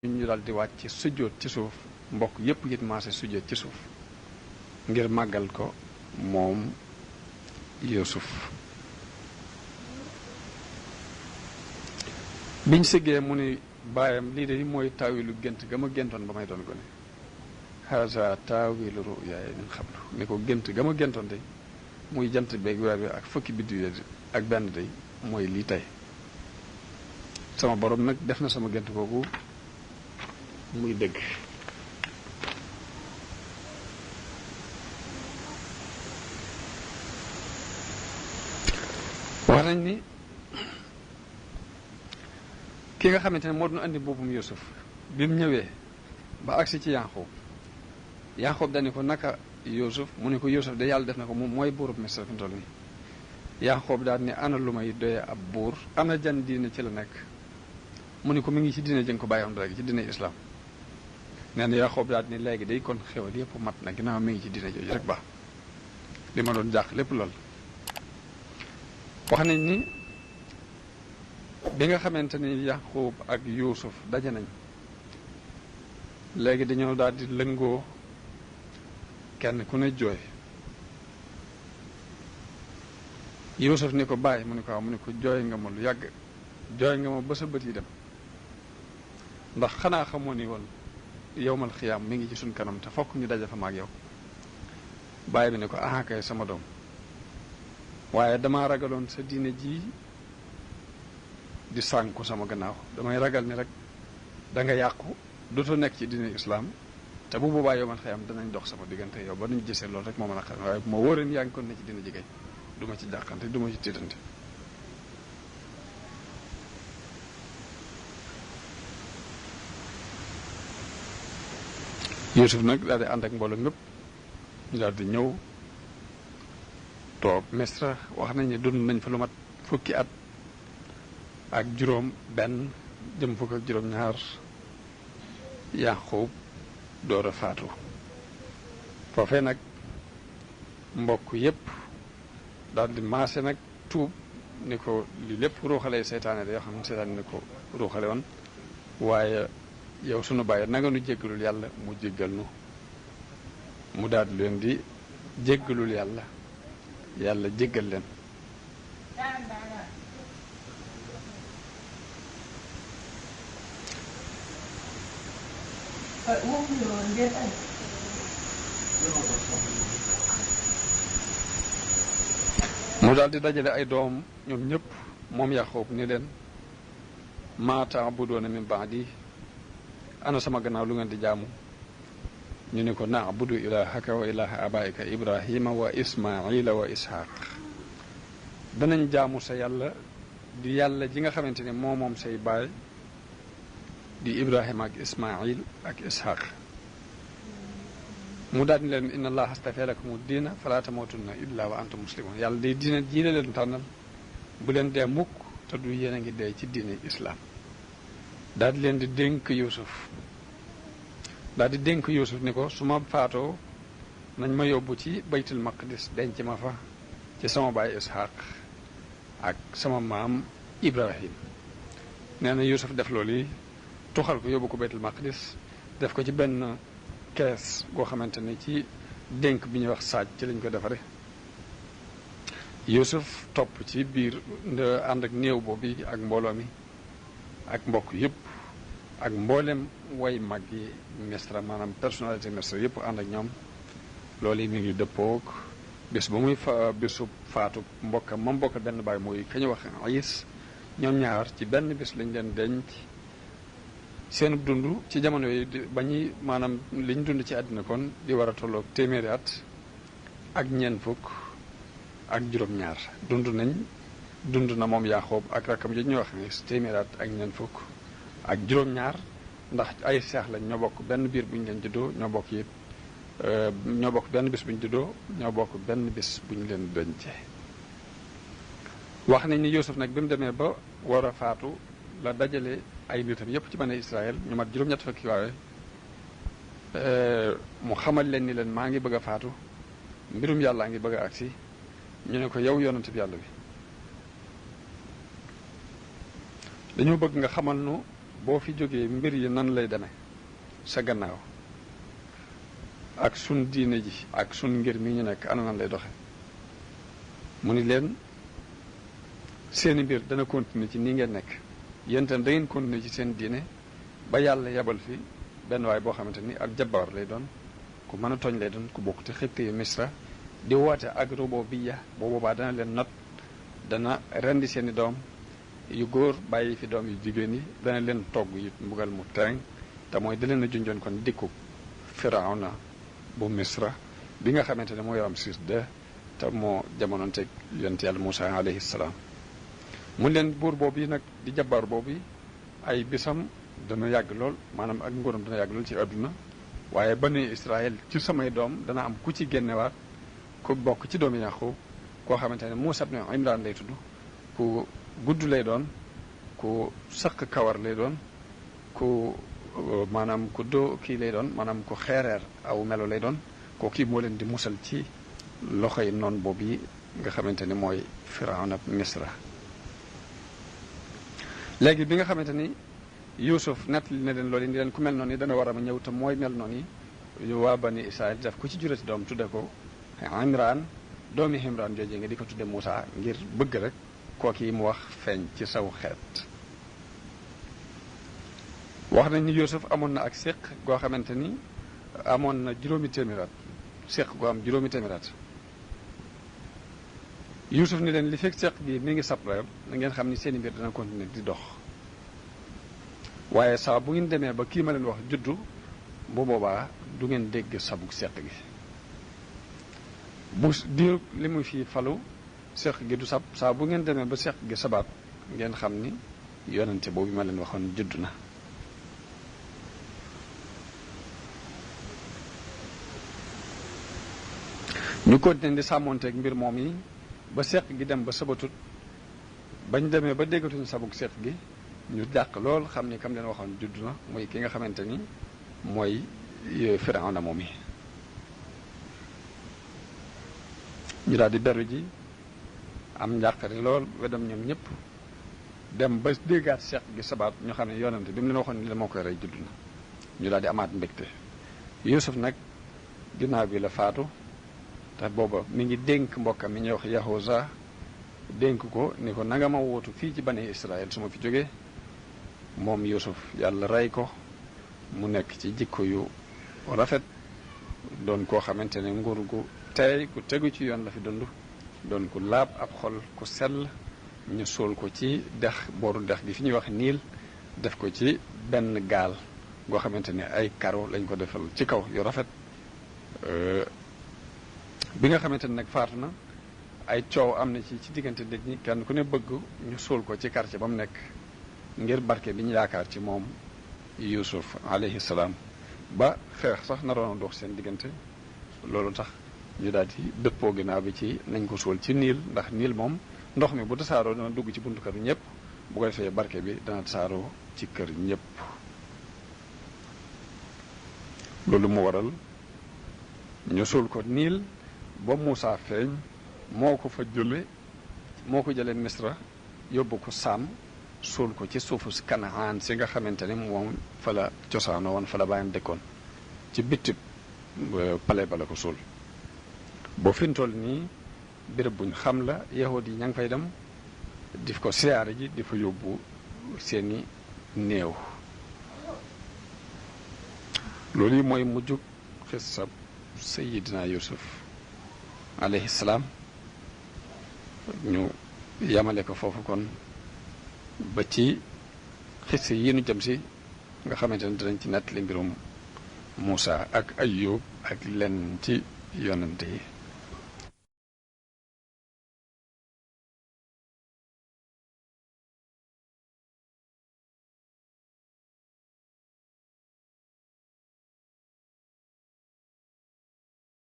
ñu dal di wàcc sujjóot ci suuf mbokk yépp it maase sujjóot ci suuf ngir màggal ko moom Yuusuf biñ siggee mu ni baayam lii de mooy taawilu gént ga ma géntoon ba may doon gone haza taawilu ruyaaya min qablu ni ko gént ga ma géntoon de muy jant beeg weer bi ak fukki biddiw ak benn de mooy lii tey sama borom nag def na sama gént kooku muy dëgg wax nañ ni ki nga xamante ne moo doon andi boppum Yuusuf bi mu ñëwee ba agsi ci Yanqoob dani ko naka Yuusuf mu ne ko Yuusuf de yàlla def na ko moom mooy buurub Misra fi mu toll nii Yanqoob daal ni ana lu may doyee ab buur ana jan diine ci la nekk mu ne ko mi ngi ci diine jëng ko bàyyi woon rek ci diine islam nee na Yanqoob daal ni léegi day kon xewal yépp mat na ginnaaw mi ngi ci diine jooju rek baax li ma doon jàq lépp lool wax nañ ni bi nga xamante ni Yanqoob ak Yuusuf daje nañ léegi dañoo daal di lëngoo kenn ku ne jooy Yuusuf ni ko bàyyi mu ne ko waaw mu ne ko jooy nga ma lu yàgg jooy nga ma ba sa bët yi dem ndax xanaa xamoo ni woon yowmal xiyaam mi ngi ci suñ kanam te fokk ñu daje fa ma ak yow bàyyi bi ne ko ah kay sama doom waaye damaa ragaloon sa diine ji di sànku sama gannaaw damay ragal ni rek da nga yàqu dootoo nekk ci diine islaam te bu boobaa yowmal xiyaam danañ dox sama diggante yow ba nuñ gisee loolu rek moo mën a xam waaye bu ma wóoree ni yaa ngi kon ne ci diine jigéen du ma ci jàqante du ma ci tiitante Yuusuf nag daal di ànd ak mbooloo mépp ñu daal di ñëw toog Misra wax nañ ne dund nañ fa lu mat fukki at ak juróom benn jëm fukk ak juróom ñaar Yanqoob door a faatu foofee nag mbokk yépp daal di maase nag tuub ni ko li lépp ruuxalee seytaane da yoo xam ne seytaane ni ko ruuxale woon waaye yow sunu bàyyi nanga nu jéggalul yàlla mu jéggal nu mu daal di leen di jéggalul yàlla yàlla jéggal leen mu daal di dajale ay doom ñoom ñëpp moom Yanqoob ni leen maa ta'buduuna min ba'di ana sama gannaaw lu ngeen di jaamu ñu ne ko na'budu ilaahaka wa ilaaha abaa'ika ibrahima wa ismaila wa ishaq danañ jaamu sa yàlla di yàlla ji nga xamante ne moom say baay di ibrahima ak ismail ak ishaq mu daal di leen inna allaha astafaa lakumu diina falaa tamuutunna illaa wa antum muslimun yàlla day diina ji la leen tànnal bu leen dee mukk te du yéen a ngi dee ci diine islaam daal di leen di dénk Yuusuf ni ko su ma faatoo nañ ma yóbbu ci baytul maqdis denc ma fa ci sama baay ishaq ak sama maam ibrahim nee na Yuusuf def loolu yi tuxal ko yóbbu ko baytul maqdis def ko ci benn kees goo xamante ne ci dénk bi ñuy wax saaj ci lañ ko defare Yuusuf topp ci biir ànd ak néew boobu ak mbooloo mi ak mbokk yëpp ak mboolem way mag yi Misra maanaam personnalité Misra yëpp ànd ak ñoom loolu yi mi ngi dëppoog bés ba muy bésu faatu mbokkam moom mbokk benn baay mooy ka ñu wax Iis ñoom ñaar ci benn bés lañ leen denc seen dund ci jamono yi ba ñuy maanaam liñ dund ci àddina kon di war a tolloog téeméeri at ak ñeent fukk ak juróom-ñaar dund na moom Yanqoob ak rakkam yi ñuy wax ni téeméeri at ak ñeent fukk ak juróom-ñaar ndax ay seex lañ ñoo bokk benn biir bu ñu leen juddoo ñoo bokk it ñoo bokk benn bis bu ñu juddoo ñoo bokk benn bis bu ñu leen dencee wax nañ ni Yuusuf nag bi mu demee ba war a faatu la dajale ay nitam yépp ci bani Israël ñu mat juróom-ñett fukki waaye mu xamal leen ni leen maa ngi bëgg a faatu mbirum yàllaa ngi bëgg a agsi ñu ne ko yow yonent bi yàlla bi dañoo bëgg nga xamal nu boo fi jógee mbir yi nan lay demee sa gannaaw ak sun diine ji ak sun ngir mi ñu nekk ana nan lay doxe mu ni leen seeni mbir dana continuer ci nii ngeen nekk yéen itam da ngeen continuer ci seen diine ba yàlla yebal fi benn waay boo xamante ni ak jabbaar lay doon ku mën a tooñ lay doon ku bokk te xibti yu misra di woote ak rububiyya boo boobaa dana leen not dana rendi seeni doom yu góor bàyyi fi doom yu jigéen yi dana leen togg yi mbugal mu tereŋ te mooy da leen a junjoon kon dikku firawna bu misra bi nga xamante ne moo yoram siis de te moo jamonoonteeg yonent yàlla Muusaa alayhi salaam mu leen buur boobu yi nag di jabbaar boobu yi ay bisam dana yàgg lool maanaam ak nguuram dana yàgg lool ci àdduna waaye bani Israël ci samay doom dana am ku ci génnewaat ku bokk ci doomi Yaqub koo xamante ne Muusaa ibn Imraan lay tudd ku gudd lay doon ku sëq kawar lay doon ku maanaam ku doo kii lay doon maanaam ku xeereer aw melo lay doon ko kii moo leen di musal ci loxoy noon boobu yi nga xamante ni mooy Firawna Misra léegi bi nga xamante ni Yuusuf nettali na leen loolu ni leen ku mel noonu yi dana war a ñëw te mooy mel noonu yi waa bani Israël def ku ci jurati doom tudde ko Imraan doomi Imraan joojee nga di ko tudde Muusaa ngir bëgg rek kooki mu wax feeñ ci saw xeet wax nañ ni Yuusuf amoon na ak séq goo xamante ni amoon na juróomi téeméeraat séq goo am juróomi téeméeraat Yuusuf ni leen li fekk séq gi mi ngi sab rek na ngeen xam ni seeni mbir dana continuer di dox waaye saa bu ngeen demee ba kii ma leen wax juddu bu boobaa du ngeen dégg sabug séq gi bu diir li muy fii falu séq gi du sab saa bu ngeen demee ba séq gi sabaat ngeen xam ni yonente boobu ma leen waxoon judd na ñu continué di sàmmonteeg mbir moom yi ba seq gi dem ba sabatut bañ demee ba déggatuñu sabug seq gi ñu jàq lool xam ni kam leen waxoon judd na muy ki nga xamante ni mooy Firawna moom yi ñu daal di beru ji am njàqare lool wedam ñoom ñëpp dem ba déggaat seq gi sabaat ñu xam ne yonante bi mu leen waxoon ni la moo koy rey judd na ñu daal di amaat mbégte Yuusuf nag ginnaaw bi la faatu te booba mi ngi dénk mbokkam mi ñuy wax Yahuza dénk ko ni ko nanga ma wootu fii ci bani Israël su ma fi jógee moom Yuusuf yàlla rey ko mu nekk ci jikko yu rafet doon koo xamante ne nguur gu tey ku tegu ci yoon la fi dund doon ku laab ab xol ku sell ñu suul ko ci dex booru dex gi fi ñuy wax niil def ko ci benn gaal goo xamante ne ay karo lañ ko defal ci kaw yu rafet bi nga xamante ne nag faatu na ay coow am na ci diggante nit ñi kenn ku ne bëgg ñu suul ko ci quartier ba mu nekk ngir barke bi ñu yaakaar ci moom Yuusuf alayhi salaam ba xeex sax naroon a dox seen diggante loolu tax ñu daal di dëppoo ginnaaw bi ci nañ ko suul ci niil ndax niil moom ndox mi bu tasaaroo dana dugg ci buntu kër ñëpp bu ko defee barke bi dana tasaaroo ci kër ñëpp loolu mu waral ñu suul ko niil ba Muusaa feeñ moo ko fa jële moo ko jëlee Misra yóbbu ko Saam suul ko ci suufu si Kanaan si nga xamante ni moom fa la cosaanoo woon fa la bàyyam dëkkoon ci bitib pale ba la ko suul boo fi mu toll nii béréb buñ xam la yahud yi ña ngi fay dem di ko siyaare ji di fa yóbbu seeni néew loolu yi mooy mujjug xissab Sayyidina Yuusuf alayhi salaam ñu yamale ko foofu kon ba ci xis yi nu jëm si nga xamante ne dinañ ci nettali mbirum Muusaa ak Ayyub ak lenn ci yonante yi